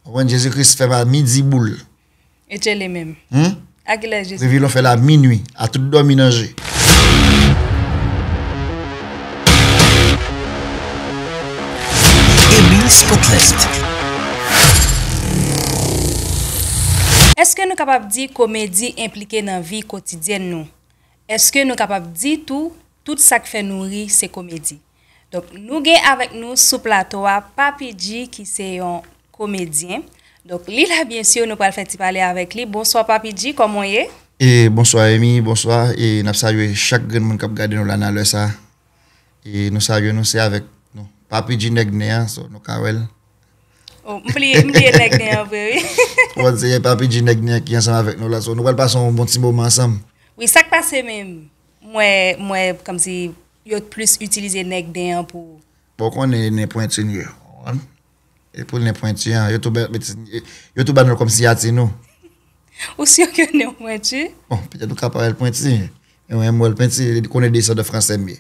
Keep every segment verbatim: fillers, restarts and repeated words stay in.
Konprann? Jezi Kris fè m a midi boul. E tchele menm. Hmm? A kilè Jezi? Revilon fè l a minui, a tout dòmi nan je. Elie Spotlight. Èske nou kapab di komedi enplike nan vi kotidyèn nou? Èske nou kapab di tou, tout sa k fè nou ri se komedi? Donk, nou gen avèk nou sou plato a Papi G ki se yon komedyen. Donk, li la, byen si, nou pral fè ti pale avèk li. Bonswa, Papi G, kòman w ye? E bonswa, Emi, bonswa. E n ap salye chak grenn moun k ap gade nou la nan lè sa. E nou salye nou, se avèk nou Papi G nèg nen an, so, nou ka wè l. Oh, m bliye, m bliye nèg nen an vre, wi. Ou konn se Papi G nèg nen an ki ansanm avèk nou la, so, nou pral pase yon bon ti moman ansanm. Wi, sa k pase menm? M wè, m wè kòmsi yo plis itilize nèg nen an pou Bon, ou konnen nen pwenti n ye, ou konprann? E pou nen pwenti an, yo tou ba, yo tou ba nou l kòm siyati nou. Ou si ke nen w pwenti? Bon, petèt ou ka pa wè l pwenti, men mwen, m wè l pwenti, konnen desandan fransè m ye.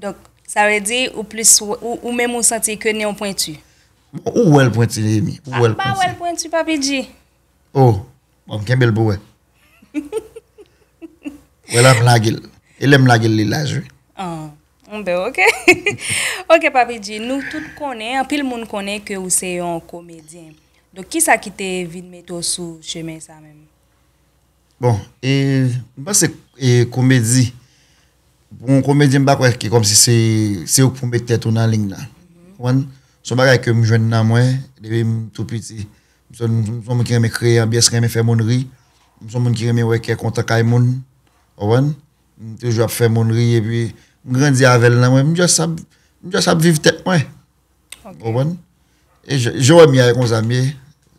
Donk, sa vle di, ou plis, ou, ou menm ou santi ke nen w pwenti? Bon, ou wè l pwenti, Emi, ou wè l M pa wè l pwenti. Pwenti, Papi G. Oh, bon, m kenbe l pou wè. Wè la, m lage l. E lè m lage l, li laj, wi. Ah, m ben, ok. Ok, Papi G, nou tout konnen, anpil moun konnen ke ou se yon komedyen. Donk, kisa ki te vin mete w sou chemen sa menm? Bon, e, m panse, e, komedi, pou yon komedyen, m pa kwè ke kòmsi se, se ou k pou met tèt ou nan liy nan. Ou konprann? Se yon bagay ke m jwenn nan mwen, depi m tou piti. M se, m se yon moun ki renmen kreye anbyans, renmen fè moun ri. M se yon moun ki renmen wè kè kontan kay moun. Ou konprann? M toujou ap fè moun ri, epi m grandi avè l nan mwen. M just ap, m just ap viv tèt mwen. Ou konprann? E Jeremy a e konsa m ye,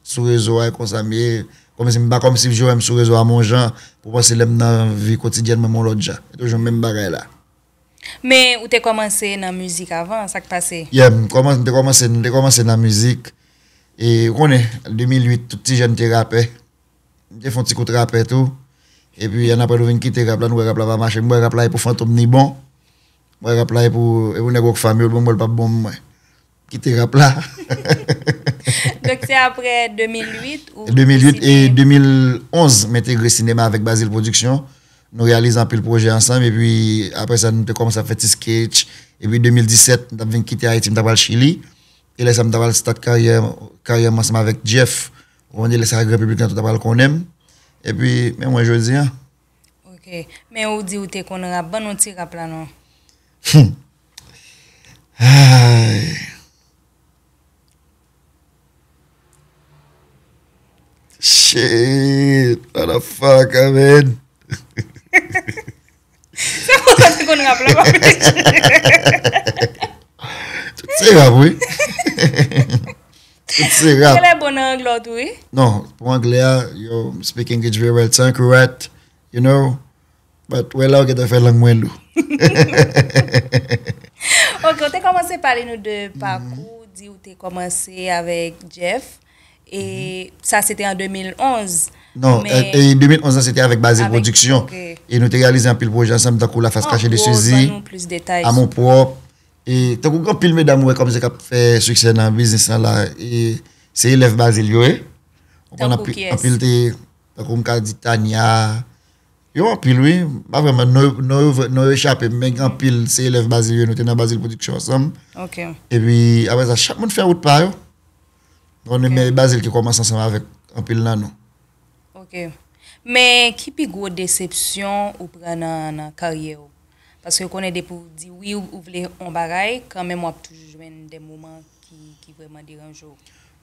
sou rezo a e konsa m ye. Kòmsi m pa kòmsi Jeremy sou rezo a m yon jan, pou panse lè m nan vi kotidyèn mwen m yon lòt jan. E toujou menm bagay la. Men ou te kòmanse nan mizik avan, sa k pase? Yeah, m kòmanse, m te kòmanse, m te kòmanse nan mizik. E ou konnen, de mil uit, tout ti jèn te rapè. M te fè yon ti kout rapè tou. Epi, annapre nou vin kite rap la, nou wè rap la pa mache. M wè rap la e pou Fantom ni bon. M wè rap la e pou, e pou nèg Rockfam yo, bon, m wè l p ap bon pou mwen. Kite rap la. Donk, se apre de mil uit ou de mil uit e de mil onz, m entegre sinema avèk Bazil Production. Nou reyalize anpil pwojè ansanm, epi apre sa, nou te kòmanse ap fè ti sketch. Epi de mil disèt, m t ap vin kite Ayiti, m t ap al Chili. E lè sa, m t ap al start karyè, karyè m ansanm avèk Jeff. Ou konn lè sa, gran piblik lan tou t ap al konnen m. Epi, men mwen jodi a. Ok. Men ou di ou te konn rap. Ban nou ti rap la non. Ay. Shit, motherfucker, man. Se pou sa te konn rap la, pa vle di. Tout se rap, wi. Tout se rap. Genlè bon nan anglè tou, wi. Non, pou anglè a, yo, speak English very well. Thank you, Rat. You know? But, wè la, ou gentan fè lang mwen lou. Ok, ou te kòmanse pale nou de pakou, di ou te kòmanse avèk Jeff. E sa, se te an de mil onz. Non, Men e, e de mil onz lan, se te avèk Bazil Avèk, Production. Ok. E nou te reyalize anpil pwojè ansanm, tankou La Face An Cachée de gwo, Suzy, ban nou plis detay. Amour Propre. E tankou gen anpil medam ou wè kòmsi k ap fè siksè nan biznis lan la, e se elèv Bazil yo ye. Ou konn Tankou anpil, kiyès? Anpil te, tankou m ka di Tania, yo anpil, wi. Pa vrèman, non, non, yo vre- non, yo echape m, men gen anpil se elèv Bazil yo, nou te nan Bazil Production ansanm. Ok. Epi, apre sa, chak moun fè wout pa yo. Konnen, men Bazil ki kòmanse ansanm avèk anpil nan nou. Ok. Men ki pi gwo desepsyon ou pran nan, nan karyè w? Paske konnen depi w di wi, ou, ou vle yon bagay, kanmenm w ap toujou jwenn de moman ki, ki vrèman deranje w.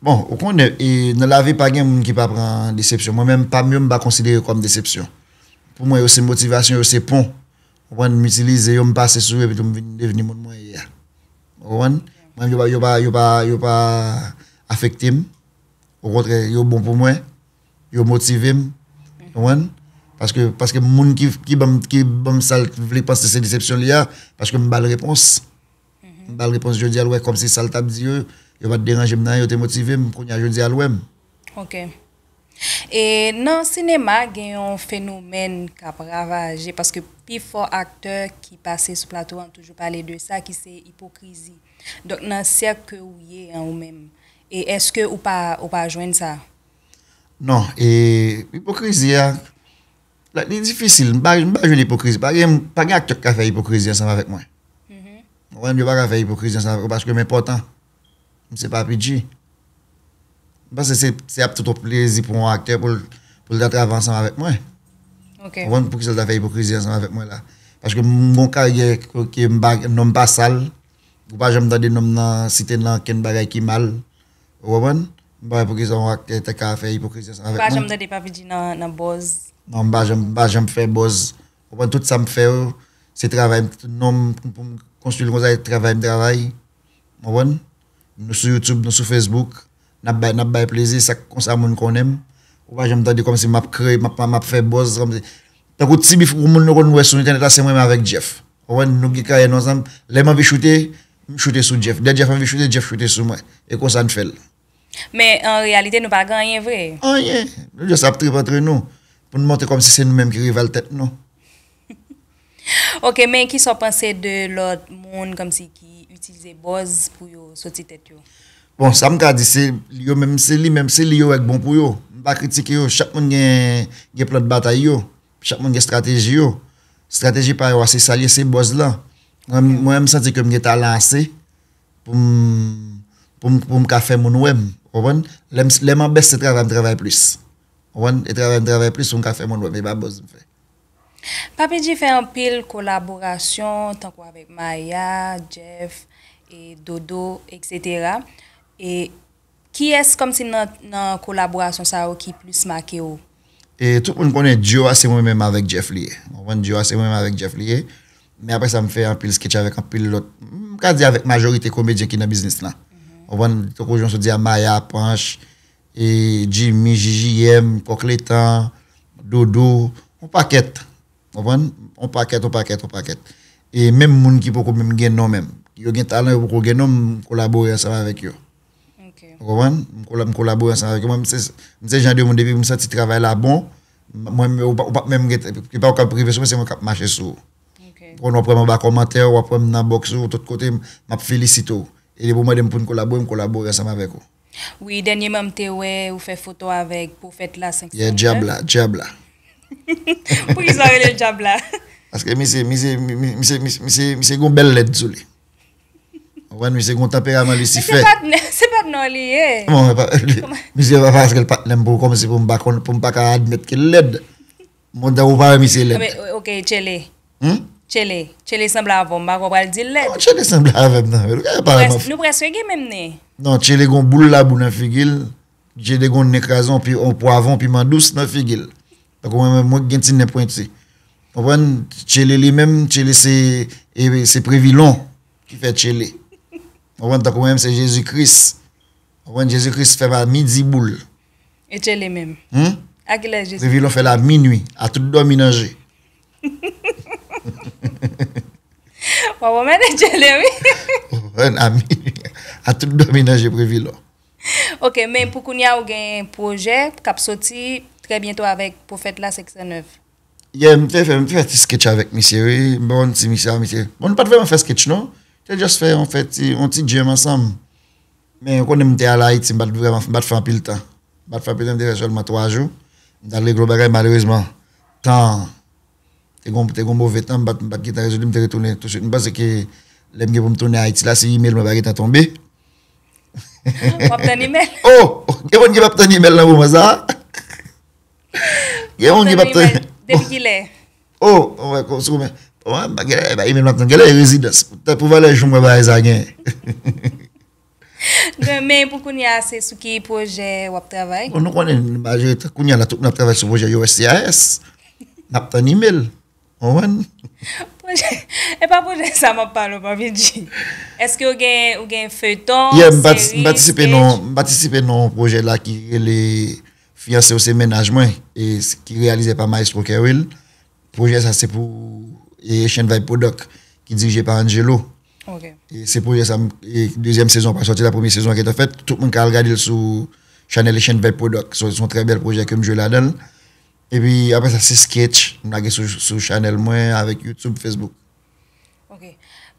Bon, ou konnen, e, nan lavi pa gen moun ki pa pran desepsyon. Mwen menm, pa m yo, m pa konsidere kòm desepsyon. Pou mwen, yo se motivasyon, yo se pon. Ou konprann, m itilize yo, m pase sou yo, epi tou m vin devni moun mwen ye a. Ou konprann? Mwen, yo pa, yo pa, yo pa, yo pa afekte m. Okontrè, yo bon pou mwen. Yo motive m. Ou konprann? Paske, paske moun ki, ki ban m, ki ban m sa l vle panse se desepsyon li a, paske m ba l repons. M ba l repons jodi a, l wè kòmsi sa l t ap di yo, yo pa t deranje m nan, yo te motive m. Kounye a, jodi a, l wè m. Ok. E nan sinema, gen yon fenomèn k ap ravaje, paske pifò aktè ki pase sou plato an toujou pale de sa, ki se ipokrizi. Donk, nan sèk ke ou ye an ou menm, E èske ou pa, ou pa jwenn sa? Non, e ipokrizi a, like, li difisil. M pa, m pa jwenn ipokrizi. Pa gen, pa gen aktè ki ka fè ipokrizi ansanm avèk mwen. Ou konprann? Yo pa ka fè ipokrizi ansanm avèk mwen paske m enpòtan. M se Papi G. M panse se, se ap tout yon plezi pou yon aktè pou l, pou l ta travay ansanm avèk mwen. Ou konprann poukisa l ta fè ipokrizi ansanm avèk mwen la? Paske m gon karyè ke m pa, non m pa sal. Ou pa janm tande non m nan site nan kenn bagay ki mal. Ou konprann? M pa wè poukisa yon aktè ta ka fè ipokrizi ansanm avèk mwen. Ou pa janm tande Papi G nan, nan buzz? Non, m pa janm, m pa janm fè buzz. Ou konprann? Tout sa m fè yo, se travay m, non m pou m konstwi l konsa, se travay m travay. Ou konprann? Nou sou YouTube, nou sou Facebook, n ap bay, n ap bay plezi, sa k konsa moun konnen m. Ou pa janm tande kòmsi m ap kreye, m ap, m ap fè buzz, kòmsi. Tankou ti bif moun nou konn wè sou entènèt la, se mwen menm avèk Jeff. Ou konprann? Nou gen karyè nou ansanm. Lè m anvi choute, m choute sou Jeff. Lè Jeff anvi choute, Jeff choute sou mwen. E konsa n fè l. Men an reyalite, nou pa gen anyen vre. Anyen. Nou just ap trip antre nou. Pou n montre kòmsi se nou menm ki rival tèt nou. Ok, men kisa w panse de lòt moun kòmsi ki itilize buzz pou yo soti tèt yo? Bon, sa m ka di, se yo menm, se li menm, se li yo wè k bon pou yo. M pa kritike yo, chak moun gen, gen plan de batay yo. Chak moun gen estrateji yo. Estrateji pa yo a, se sa l ye, se buzz lan. Mwen, mwen, m santi ke m gen talan ase pou m, pou m, pou m ka fè moun wè m. Ou konprann? Lè m, lè m an bès, se travay m travay plis. Ou konprann? E travay m travay plis pou m ka fè moun wè m, e pa buzz m fè. Papi G fè anpil kolaborasyon, tankou avèk Maya, Jeff, e Dodo, etsetera. E kiyès kòmsi nan, nan kolaborasyon sa yo ki plis make w? E tout moun konnen duo a se mwen menm avèk Jeff li ye. Ou konprann? Duo a se mwen menm avèk Jeff li ye. Men apre sa, m fè anpil sketch avèk anpil lòt. M ka di avèk majorite komedyen ki nan biznis lan. Ou konprann? Tankou jan w di a, Maya, Panch, e Jimmy, J J M, Kòk Letan, Dodo, yon pakèt. Ou konprann? Yon pakèt, yon pakèt, yon pakèt. E menm moun ki poko menm gen non menm. Yo gen talan, yo poko gen non, m kolabore ansanm avèk yo. Ok. Ou konprann? M kola-, m kolabore ansanm avèk yo. Mwen, m se, m se jan de moun, depi m santi travay la bon, m-, mwen, ou pa, ou p ap menm gen, e pa ou k ap rive sou mwen, se mwen k ap mache sou ou. Ok. Ou konn, w ap wè m anba kòmantè, w ap wè m nan bòks ou, tout kote, m, m ap felisite w. E depi w mande m pou n kolabore, m kolabore ansanm avèk ou. Wi, dènyèman m te wè ou fè foto avèk pwofèt la senk san nèf. Yeah, dyab la, dyab la. Poukisa w rele l dyab la? Paske misye, misye, mi-, mi-, misye, misye, misye, misye gon bèl lèd sou li. Ou konprann? Misye gon tanperaman Lisifè. Se pa t, se pa t non li ye. Bon, e pa, misye pa paske l patnè m pou, kòmsi pou m pa konn, pou m pa ka admèt ke l lèd. Bon, dan ou pa wè misye lèd. Enben, ok, Tchele. Hmm? Tchele. Tchele sanble avè w, m pa kwè w pral di l lèd. Non, Tchele sanble avè m nan. Nou près-, nou prèske gen menm nen. Non, Tchele gon boul labou nan figi l. Tchele gon nen kraze, yon pi-, yon pwav, yon piman dous nan figi l. Tankou mwen menm, mwen ki gen ti nen pwenti. Konprann? Tchele li menm, Tchele se, e, se Previlon ki fè Tchele. Konprann? Tankou mwen menm, se Jezi Kris. Konprann? Jezi Kris fè m a midi boul. E Tchele menm? Hmm? A kilè Jezi? Previlon fè l a minui, a tout dòmi nan je. W ap anmède Tchele, wi. Konprann? A minui, a tout dòmi nan je Previlon. Ok, men pou kounye a, ou gen pwojè k ap soti trè byento avèk pwofèt la senk san nèf. Yeah, m te fè, m te fè ti sketch avèk misye, wi. Bon, ti misye, misye. Bon, nou pa t vrèman fè sketch, non. Te just fè, on fè ti, on ti jam ansanm. Men, ou konnen m te al Ayiti, m pa t vrèman, m pa t fè anpil tan. M pa t fè anpil tan, m te fè sèlman twa jou. M t al regle yon bagay, malerezman, tan an. Te gon, te gon move tan, m pa t, m pa t gentan rezoli, m te retounen tousuit. M panse ke lè m gen pou m tounen Ayiti la, si email mwen pa gentan tonbe. W ap tann email? Oh! Gen moun ki p ap tann email nan moman sa a. Gen moun ki p ap tann. Depi kilè? Oh, wè, kon sou men. Wè, ba, gen, ba, email m ap tann. Gen lè e rezidans. Pou, pou valè jou mwen bagay sa gen. Men pou kounye a, se sou ki pwojè w ap travay? Bon, nou konnen, majorite, kounye a la, tout moun ap travay sou pwojè U S C I S. N ap tann email. Ou konprann? Pwojè, e pa pwojè sa m ap pale w, Papi G. Èske w gen, ou gen feyton, seri, sketch? Yeah, m pati-, m patisipe nan, m patisipe nan yon pwojè la ki rele Fiyanse w se mennaj mwen, e s-, ki reyalize pa Maestro Kerwill. Pwojè sa se pou, e, Asian Vibe Product, ki dirije pa Angelo. Ok. E se pwojè sa, m, e, dezyèm sezon pa sòti la, premye sezon an gentan fèt. Tout moun ka al gade l sou chanèl Asian Vibe Product. Se, se yon trè bèl pwojè ke m jwe ladan l. Epi apre sa, se sketch m lage sou, sou chanèl mwen avèk YouTube, Facebook. Ok.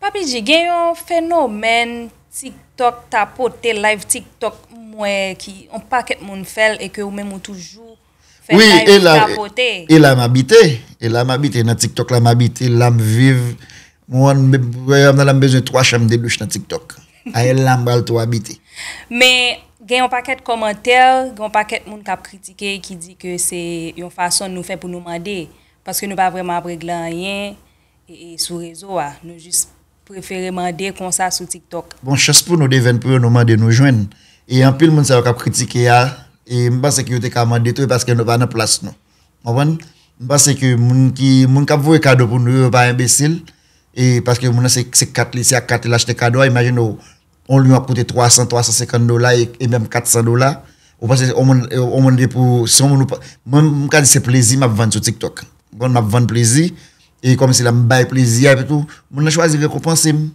Papi G, gen yon fenomèn TikTok tapote, live TikTok M wè ki yon pakèt moun fè l e ke ou menm ou toujou fè l. Wi, e la, e la m abite. E la m abite. Nan TikTok la m abite, la m viv. Mwen, mwen, nan la m bezwen twa chanm de douch nan TikTok. A e la m pral tou abite. Men, gen yon pakèt kòmantè, gen yon pakèt moun k ap kritike, ki di ke se yon fason nou fè pou nou mande. Paske nou pa vrèman ap regle anyen e, e sou rezo a. Nou jis prefere mande konsa sou TikTok. Bon, chans pou nou, devèn pou yo, nou mande, nou jwenn. E anpil moun sa yo k ap kritike a, e m panse ke yo te ka mande tou, e paske nou pa nan plas nou. Konprann? M panse ke moun ki, moun k ap voye kado pou nou yo, yo pa enbesil. E paske moun nan se, se kat li, se ak kat li l achte kado a, imajine w, yon lyon ap koute twa san, twa san senkant dola e, e menm kat san dola. Ou panse yon moun, yon moun de pou, se yon moun ou pa, mwen, m ka di se plezi m ap vann sou TikTok. Konn m ap vann plezi, e kòmsi la m bay plezi a, epi tou, moun nan chwazi rekonpanse m.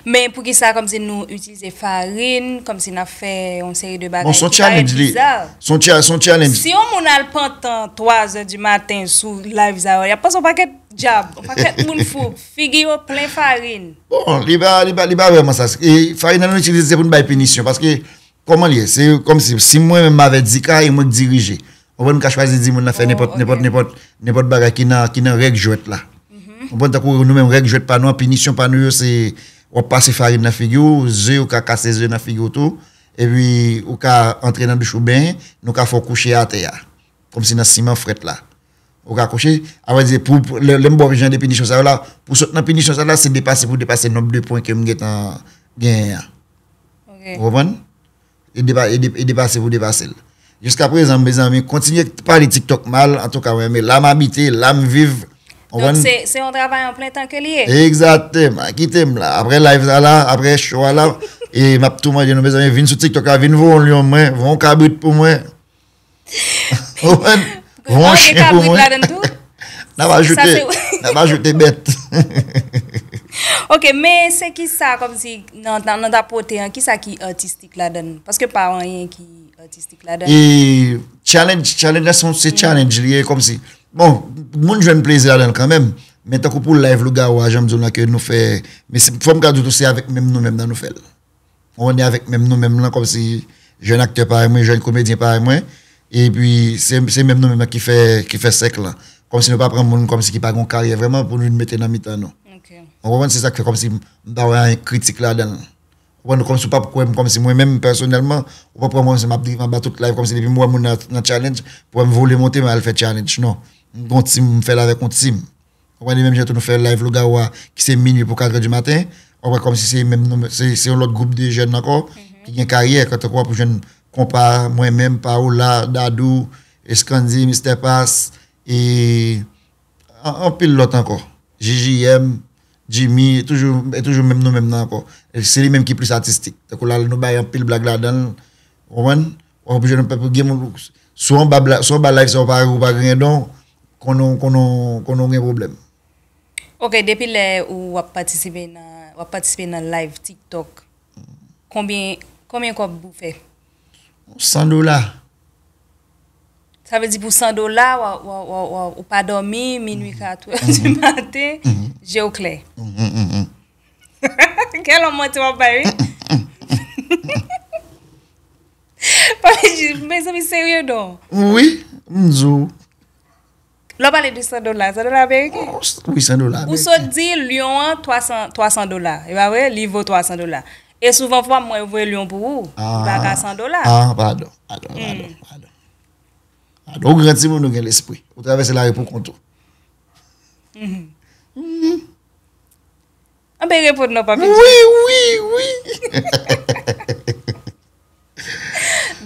Men poukisa kòmsi nou itilize farin, kòmsi n ap fè yon seri de bagay ki parèt biza? Bon, se yon challenge li ye. Se yon cha-, se yon challenge. Si yon moun al pantan twa zè di maten sou live sa yo, y ap panse yon pakèt djab, yon pakèt moun fou, figi yo plen farin. Bon, li pa, li pa, li pa vrèman sa. E farin nan nou itilize se pou n bay pinisyon, paske kòman li ye? Se kòmsi, si mwen menm m avè di ka e mwen k dirije. Ou konprann, m ka chwazi di moun nan fè nenpòt, nenpòt, nenpòt, nenpòt bagay ki nan, ki nan règ jwèt la. Ou konprann, tankou nou menm règ jwèt pa nou an, pinisyon pa nou yo, se w ap pase farin nan figi w, ze, ou ka kase ze nan figi w tou, epi ou ka antre nan douch ou benyen, nou ka fè w kouche atè a, kòmsi nan siman frèt la. Ou ka kouche, a vrè di, pou, pou, lè, lè m ba w jan de pinisyon sa yo la, pou sot nan pinisyon sa yo la, se depase pou depase nonb de pwen ke m gentan genyen an. Ou konprann? E depa-, e de-, e depase pou depase l. Jiskaprezan, mezanmi, kontinye pale TikTok mal, antouka, mwen, men la m abite, la m viv. Ou konprann? Donk, se, se yon travay an plen tan ke li ye? Egzakteman. Kite m la. Apre live sa la, apre show a la, e m ap tou mande nou, mezanmi, vin sou TikTok la, vin voye yon lyon mwen, voye yon kabrit pou mwen. Ou konprann? Voye yon chen pou mwen. An, gen kabrit ladan tou? N ap ajoute, n ap ajoute bèt. Ok, men se kisa, kòmsi, nan, nan, nan ta pote an, kisa ki atistik ladan l? Paske pa anyen ki atistik ladan l. E challenge, challenge la se yon, se challenge li ye, kòmsi. Bon, moun jwenn plezi ladan l kanmenm, men tankou pou live lougawou a, jan m di w la ke nou fè, men se, fò m ka di w tou, se avèk menm nou menm nan nou fè l. Ou konprann, avèk menm nou menm lan, kòmsi jèn aktè parèy mwen, jèn komedyen parèy mwen, epi se, se menm nou menm lan ki fè, ki fè sèk lan. Kòmsi nou pa pran moun kòmsi ki pa gen yon karyè vrèman pou nou vin mete nan mitan nou. Ok. Ou konprann, se sa k fè kòmsi m pa wè anyen kritik ladan l. Ou konprann, kòmsi w p ap kwè m, kòmsi mwen menm pèsonèlman, ou p ap kwè mwen kòmsi m ap drive anba tout live, kòmsi depi m wè moun nan, nan challenge, pou wè m vole monte, m al fè challenge. Non. M gen yon team, m fè l avèk yon team. Ou konprann, menm jan tou nou fè live lougawou a, ki se minui pou katrè di maten. Ou konprann, kòmsi se menm nou, se, se yon lòt gwoup de jèn ankò, ki gen karyè, kantankou w ap jwenn Konpa, mwen menm, Paola, Dadou, Escandy, Mister Pass, e an-, anpil lòt ankò. J J M, Jimmy, e toujou, e toujou menm nou menm nan ankò. E se li menm ki plis atistik. Tankou la, nou bay anpil blag ladan l, ou konprann? W ap jwenn anpil gen moun, sou anba bla-, sou anba live sa, ou pa, ou pa gen don, konnen, konnen, konnen w gen pwoblèm. Ok, depi lè ou ap patisipe nan, w ap patisipe nan live TikTok, konbyen, konbyen kòb ou fè? San dola. Sa vle di pou san dola, w, w, w, w, ou pa dòmi, minui, katrè di maten, je w klè. Kèl manti w ap bay, wi. Papi, mezanmi, serye non. Wi, m di w. Lè w pale de san dola, san dola ameriken? Oh, wi, san dola ameriken. Ou sot di lyon an twa san, twa san dola. E pa vre? Li vo twa san dola. E souvan fwa, mwen voye lyon pou ou. Li pa ka san dola. Ah, padon, padon, padon, padon. Padon. Ou gran timoun, ou gen lespri. Ou travèse lari pou kont ou. Anben, reponn non, papi. Wi, wi, wi.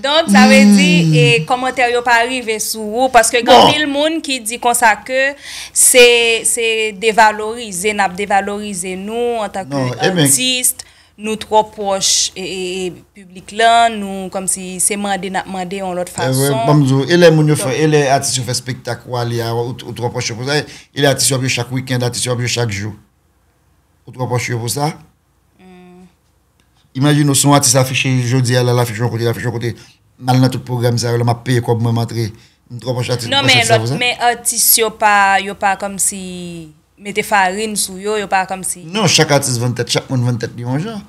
Donk, sa vle di, e, kòmantè yo pa rive sou ou, paske gen anpil moun ki di konsa ke se, se devalorize, n ap devalorize nou antanke atis, nou twò pwòch, e, e, e, piblik lan, nou kòmsi se mande n ap mande yon lòt fason. Ban m di w, e lè moun yo fè, e lè atis yo fè spektak ou ale a, ou, ou twò pwòch yo pou sa, e lè atis yo ap jwe chak wikenn, atis yo ap jwe chak jou. Ou twò pòch yo pou sa? Imajine w, si yon atis afiche jodi a la, l afiche yon kote, l afiche yon kote, m al nan tout pwogram sa yo la, m ap peye kòb mwen, m antre. M twò pòch atis, non, men lòt, men atis yo pa, yo pa kòmsi mete farin sou yo, yo pa kòmsi. Non, chak atis vann tèt, chak moun vann tèt li yon jan.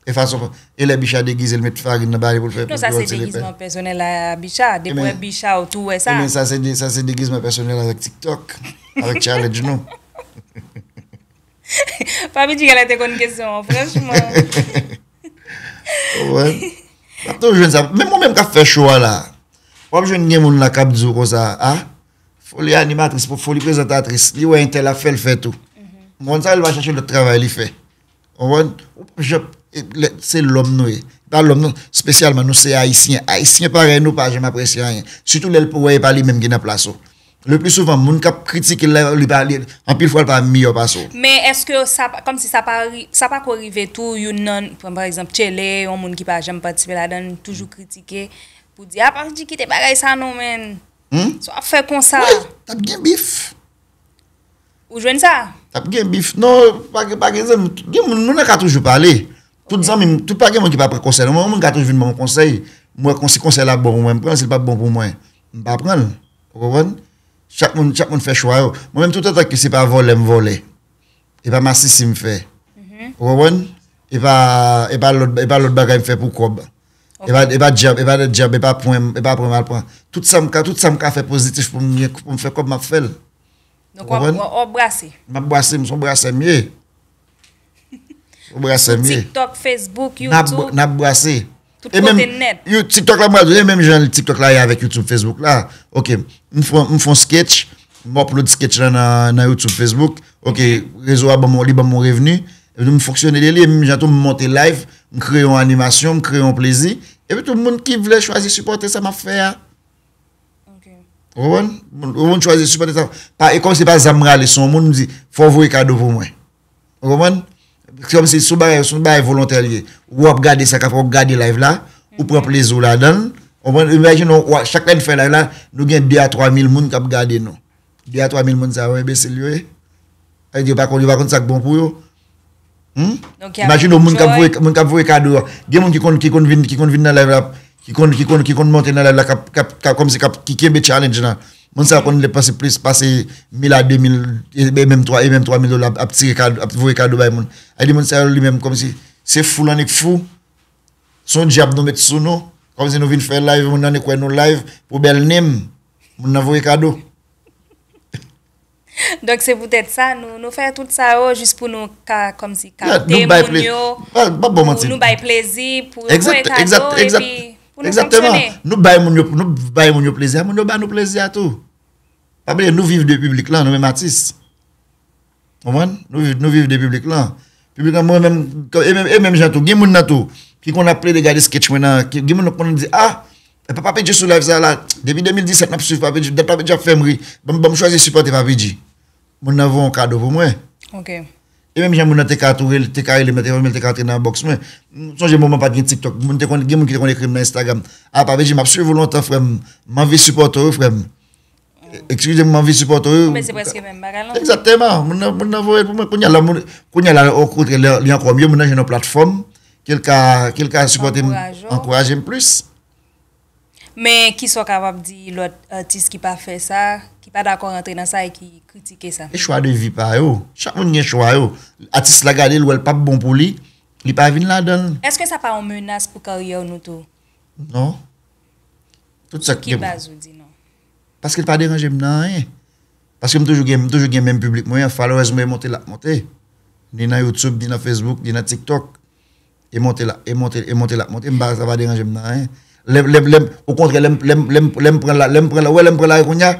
E fason, e lè Bicha degize, l met farin nan bale pou l fè, pou Non, sa l se fè ti lepè. Degizman pèsonèl a Bicha. Depi w wè Ebyen, Bicha, ou tou wè sa. Ebyen, sa se de, sa se degizman pèsonèl avèk TikTok, avèk challenge nou. Papi G genlè te konn kesyon an, franchman. Wè. N ap toujou jwenn sa. Menm mwen menm k ap fè show a la, w ap jwenn gen moun la k ap di w konsa, a, Foli animatris, pou Foli prezantatris, li wè entèl ap fè, l fè tou. Moun sa, li va chache lòt travay li fè. Ou konprann? Ou p ap janm, e, lè, se lòm nou ye. Pa lòm non, espesyalman nou se Ayisyen. Ayisyen parèy nou pa janm apresye anyen. Sitou lè l pou wè e pa li menm ki nan plas ou. Le pli souvan, moun k ap kritike l la, li pa, li, anpil fwa l pa miyò pase w. Men èske sa, pa- kòmsi sa pa, ri- sa pa ko rive tou, youn nan, pran pa egzanp, Tchele, yon moun ki pa janm patisipe ladan l, toujou kritike, pou di, a, Papi G kite bagay sa non, men. Hmm? Sa w ap fè konsa. Wi, t ap gen bif. Ou jwenn sa? T ap gen bif. Non, pa gen, pa gen zanmi. Gen moun, moun nan ka toujou pale. Tout zanmi m, tout pa gen moun ki pa pran konsèy. Mwen, yon moun ka toujou vin ban mwen konsèy. Mwen, konsi konsèy la bon pou mwen, m pran l. Si l pa bon pou mwen, m pa pran l. Ou konprann? Chak moun, chak moun fè chwa yo. Mwen menm, toutotan ke se pa vòlè m vòlè, e pa masisi m fè. Ou konprann? E pa, e pa lòt, e pa lòt bagay m fè pou kòb. E pa, e pa djab, e pa djab, e pa pwen, e pa pwen m al pran. Tout sa m ka, tout sa m ka fè pozitif pou m gen, pou m fè kòb, m ap fè l. Donk w ap, w ap brase. M ap brase, m se yon brasè m ye. Yon brasè m ye. TikTok, Facebook, N ap, YouTube. N ap brase. Tout kote nèt. TikTok la, m pral di w, e menm jan TikTok la ye avèk YouTube, Facebook la. Ok, m fè, m fè yon sketch, m upload sketch la nan, nan YouTube, Facebook. Ok, rezo a ban m, li ban m yon revni. Epi m fonksyone de li, e menm jan tou m monte live, m kreye yon animasyon, m kreye yon plezi. Epi tout moun ki vle chwazi sipòte sa m ap fè a. Ok. Ou konprann? Ou konn chwazi sipòte sa. Pa, e kòm se pa zam m rale, se yon moun m di, fò w voye kado pou mwen. Ou konprann? Se kòm si sou bagay, sou bagay volontè l ye. Ou ap gade sa k ap, ou ap gade live la, ou pran plezi w ladan l. Ou konprann? Imajine w, chak lè n fè live la, nou gen de a twa mil moun k ap gade nou. De a twa mil moun sa yo, enbesil yo ye. Yo pa konn, yo pa konn sa k bon pou yo. Hmm? Imajine w, moun k ap voye, moun k ap voye kado yo. Gen moun ki konn, ki konn vin, ki konn vin nan live la, ki konn, ki konn, ki konn monte nan live la, k ap, k ap, k ap, kòmsi k ap, ki kenbe challenge la. Moun sa yo konn depanse plis pase mil a de mil, e, e menm twa, e menm twa mil dola ap, ap tire kado, ap voye kado bay moun. Ay di moun sa yo li menm kòmsi se fou l annik fou. Se yon dyab nou met sou nou. Kòmsi nou vin fè live, moun nan annik wè nou live pou bèl nen m. Moun nan voye kado. Donk se poutèt sa nou, nou fè tout sa yo jis pou nou ka kòmsi kapte moun yo, pou nou bay plezi, pou yo voye kado, epi pou nou fonksyone. Nou bay moun yo, nou bay moun yo plezi a, moun yo ba nou plezi a tou. Pa bliye, nou viv de piblik lan, nou menm atis. Konprann? Nou viv, nou viv de piblik lan. Piblik lan, mwen menm, e menm, e menm jan tou, gen moun nan tou, ki konn ap plede gade sketch mwen nan, ki, gen moun nan konn di, a, e pa Papi G sou live sa la, depi de mil disèt n ap swiv Papi G, dat Papi G ap fè m ri, ban m, ban m chwazi sipòte Papi G. Moun nan voye yon kado pou mwen. Ok. E menm jan moun nan te ka tou rele, te ka rele m nan telefòn, men l te ka antre nan box mwen. M sonje moman pa t gen TikTok, moun te konn, gen moun ki te konn ekri m nan Instagram. A, Papi G, m ap swiv ou lontan, frè m. M anvi sipòte w, frè m. Eskize m, m anvi sipòte w. Men se prèske menm bagay lan. Egzakteman. Moun nan, moun nan voye l pou mwen. Kounye a la, moun, kounye a la, okontrè, li, li ankò mye, moun nan jwenn yon platfòm ke l ka, ke l ka sipòte m, ankouraje m plis. Men kisa w kapab di lòt atis ki pa fè sa, ki pa dakò rantre nan sa e ki kritike sa? E chwa de vi pa yo. Chak moun gen chwa yo. Atis la gade l, wè l p ap bon pou li, li pa vin ladan l. Èske sa pa yon menas pou karyè nou tou? Non. Tout sa ki gen. Ki baz ou di non? Paske l pa deranje m nan anyen. Paske m toujou gen, m toujou gen menm piblik mwen an, followers mwen monte l ap monte. Ni nan YouTube, ni nan Facebook, ni nan TikTok. E monte la, e monte, e monte la, monte, m pa, sa pa deranje m nan anyen. Lè, lè, lè, okontrè, lè m, lè m, lè m, lè m pran la, lè m pran la, ou wè lè m pran lari kounye a,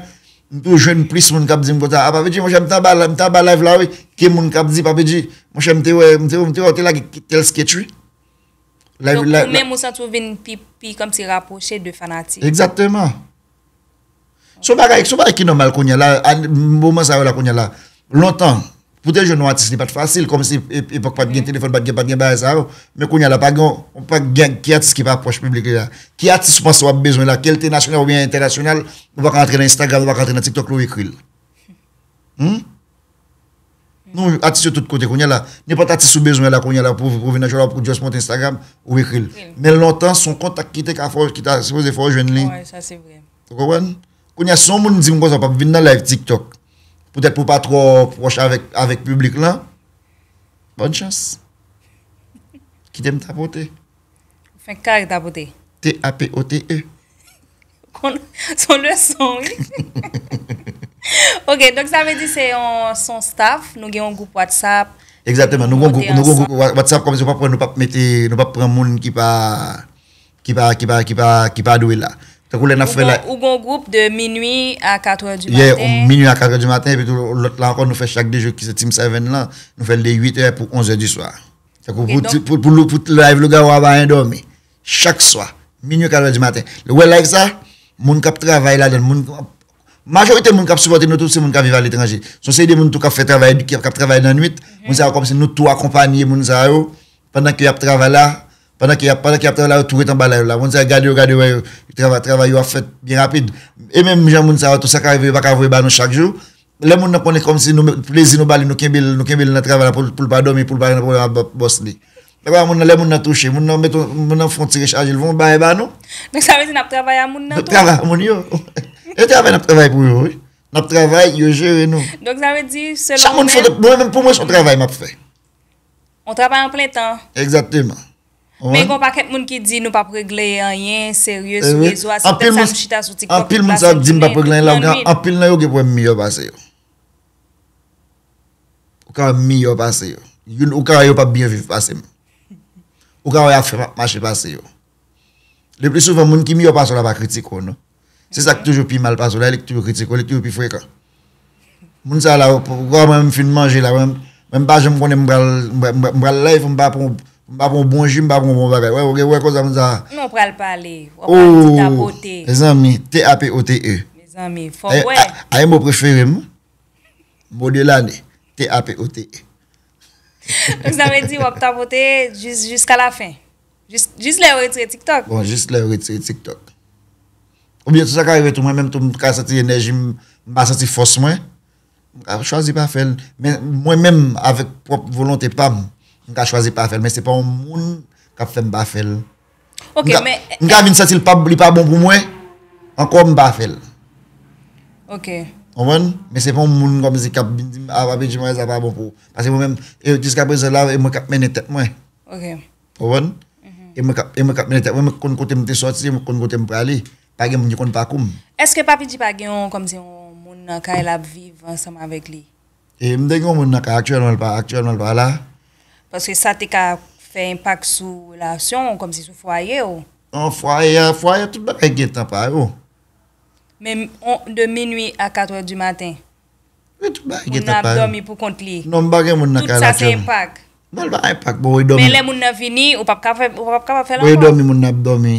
m toujou jwenn plis moun k ap di m konsa, a, Papi G, monchè, m t anba, m t anba live la, wi, ke moun k ap di, Papi G, monchè, m te wè, m te, m te wè, w te lage tèl sketch, wi. Donk, ou menm, ou santi w vin pi, pi kòmsi rapwoche de fanatik. Egzakteman. Se yon bagay, se yon bagay ki nòmal kounye a la, moman sa yo la kounye a la. Lontan, pou te jwenn yon atis, li pa t fasil, kòmsi epòk pa t gen telefòn, pa t gen, pa t gen bagay sa yo. Men kounye a la, pa gen, pa gen ki atis ki pa pwòch piblik li la. Ki atis ou panse w ap bezwen la, ke l te nasyonal oubyen entènasyonal, ou pa ka antre nan Instagram, ou pa ka antre nan TikTok la, ou ekri l. Hmm? Nou, atis yo tout kote kounye a la. Nenpòt atis ou bezwen la kounye a la pou, pou vin nan show la, pou just monte Instagram, ou ekri l. Men lontan, se yon kontak ki te ka fè w, ki ta sipoze fè w jwenn li. Wi, sa se vre. Ou konprann? Kounye a, si yon moun di m konsa, w p ap vin nan live TikTok. Poutèt pou w pa twò pwòch avèk, avèk piblik lan. Bòn chans. Kite m tapote. Fenk kare tapote. T A P O T E. Kon, se yon leson, wi. Ok, donk sa vle di se yon, se yon staff, nou gen yon gwoup WhatsApp. Egzakteman, nou gon gwoup, nou gon gwoup WhatsApp, kòmsi nou p ap pran, nou p ap mete, nou p ap pran moun ki pa, ki pa, ki pa, ki pa, ki pa dwe la. Tankou lè n ap fè la. Ou gon gwoup de minui a katrè di maten. Yeah, minui a katrè di maten, epi tou lòt la ankò, nou fè chak de jou ki se Team Seven lan, nou fè l de uit è pou onz è di swa. Tankou pou, pou, pou, pou live Lougawou a pa gen dòmi. Chak swa, minui, katrè di maten. Lè w wè live sa, moun k ap travay ladan l, moun, majorite moun k ap sipòte nou tou, se moun k ap viv aletranje. Se yon seri de moun tou k ap fè travay, k ap, k ap travay nan nwit. Moun sa yo kòmsi nou tou akonpanye moun sa yo, pandan ke y ap travay la, pandan ke y ap, pandan ke y ap travay la, yo tou ret anba live la. Moun sa yo gade yo, gade yo, wè yo, travay, travay yo ap fèt byen rapid. E menm jan moun sa yo tou, sa ka rive, yo pa ka voye ba nou chak jou. Lè moun nan konnen kòmsi nou, plezi nou ba li, nou kenbe l, nou kenbe l nan travay la pou, pou l pa dòmi, pou l pa gen pwoblèm ak bò-, bòs li. Lè pa moun nan, lè moun nan touche, moun nan met, moun nan fè yon ti rechaje, l voye yon bagay ba nou. Donk sa vle di n ap travay a moun nan tou. N ap travay a moun yo. E travay n ap travay pou yo, wi. N ap travay, yo jere nou. Donk sa vle di selon ou menm. Chak moun fè, mwen menm pou mwen se yon travay m ap fè. On travay an plen tan. Egzakteman. Men gen yon pakèt moun ki di nou p ap regle anyen serye sou rezo a, se petèt sa nou chita sou TikTok. Anpil moun sa ap di m p ap regle anyen la, anpil nan yo gen pou wè m miyò pase yo. Ou ka wè m miyò pase yo. Youn, ou ka wè yo p ap byen viv pase m. Ou ka wè afè p ap mache pase yo. Le pli souvan, moun ki miyò pase w la pa kritike w, non. Se sa k toujou pi mal pase w la, li k toujou kritike w, li k toujou pi frekan. Moun sa la, ou, ou, mwen, m fin manje la, mwen, mwen, m pa janm konnen m pral, m pral, m pral live, m pa pran, m pa pran bon ji, m pa pran bon bagay. Wè, wè, wè, koze moun sa. Non, w pral pale, w ap pral ti tapote. Mezanmi, T A P O T E. Mezanmi, fò w wè. A, a, a, e mo prefere m, mo de lane, T A P O T E. Donk, sa vle di w ap tapote jis, jiska la fen. Jis, jis lè yo retire TikTok. Bon, jis lè yo retire TikTok. Oubyen tou sa ka rive tou, mwen menm tou, m ka santi enèji m, m pa santi fòs mwen. M ka chwazi pa fè l. Men mwen menm, avèk pwòp volonte pa m, m ka chwazi pa fè l. Men se pa yon moun k ap fè m pa fè l. Ok, men. M ka vin santi l pa, li pa bon pou mwen, ankò m pa fè l. Ok. Konprann? Men se pa yon moun kòmsi k ap vin di m, a, Papi G, mwen, sa pa bon pou ou. Paske mwen menm, e jiska prezan la, e mwen k ap mennen tèt mwen. Ok. Konprann? E mwen k ap, e mwen k ap mennen tèt mwen, mwen k konn kote m te sòti, e mwen k konn kote m prale. Pa gen moun ki konn pakou m. Èske Papi G pa gen yon, kòmsi yon moun nan kay la ap viv ansanm avèk li? E m te gen yon moun nan kay, aktyèlman l pa, aktyèlman l pa la. Paske sa te ka fè enpak sou relasyon w, kòmsi sou fwaye w. Non, fwaye a, fwaye a, tout bagay gen tan pa yo. Men on, de minui a katrè di maten. Wi, tout bagay gen tan pa yo. Moun nan ap dòmi pou kont li. Non, m pa gen moun nan kay la aktyèlman. Tout sa se enpak. Non, l pa enpak, bon, e dòmi. Men lè moun nan vini, ou p ap ka fè, ou p ap kapab fè l ankò. Bon, e dòmi moun nan ap dòmi.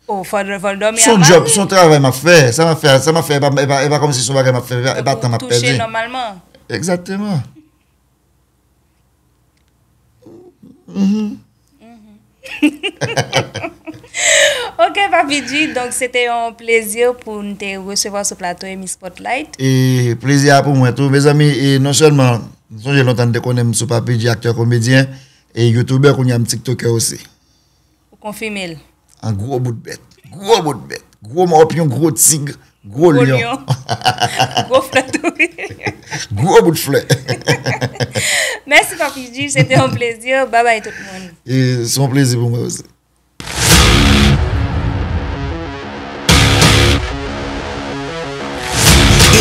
O, fò, fò l dòmi avan. Se yon djòb, se yon travay m ap fè. Sa m ap fè, sa m ap fè, e pa, e pa, e pa kòmsi se yon bagay m ap fè, e pa, e pa tan m ap pèdi. Touche nòmalman. Egzakteman. Ok, Papi G, donk se te yon plezi pou n te resevwa w sou plato Emi Spotlight. E plezi a pou mwen tou. Mezanmi, e non sèlman, m sonje lontan n te konnen m sou Papi G, aktè, komedyen, e youtubè, kounye a m tiktokè osi. Ou konfime l. An gwo bout bèt. Gwo bout bèt. Gwo mòpyon, gwo tig, gwo lyon. Gwo flè tou. Gwo bout flè. Mèsi Papi G, se te yon plezi. Babay tout moun. E se yon plezi pou mwen osi.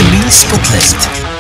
Emi Spotlight.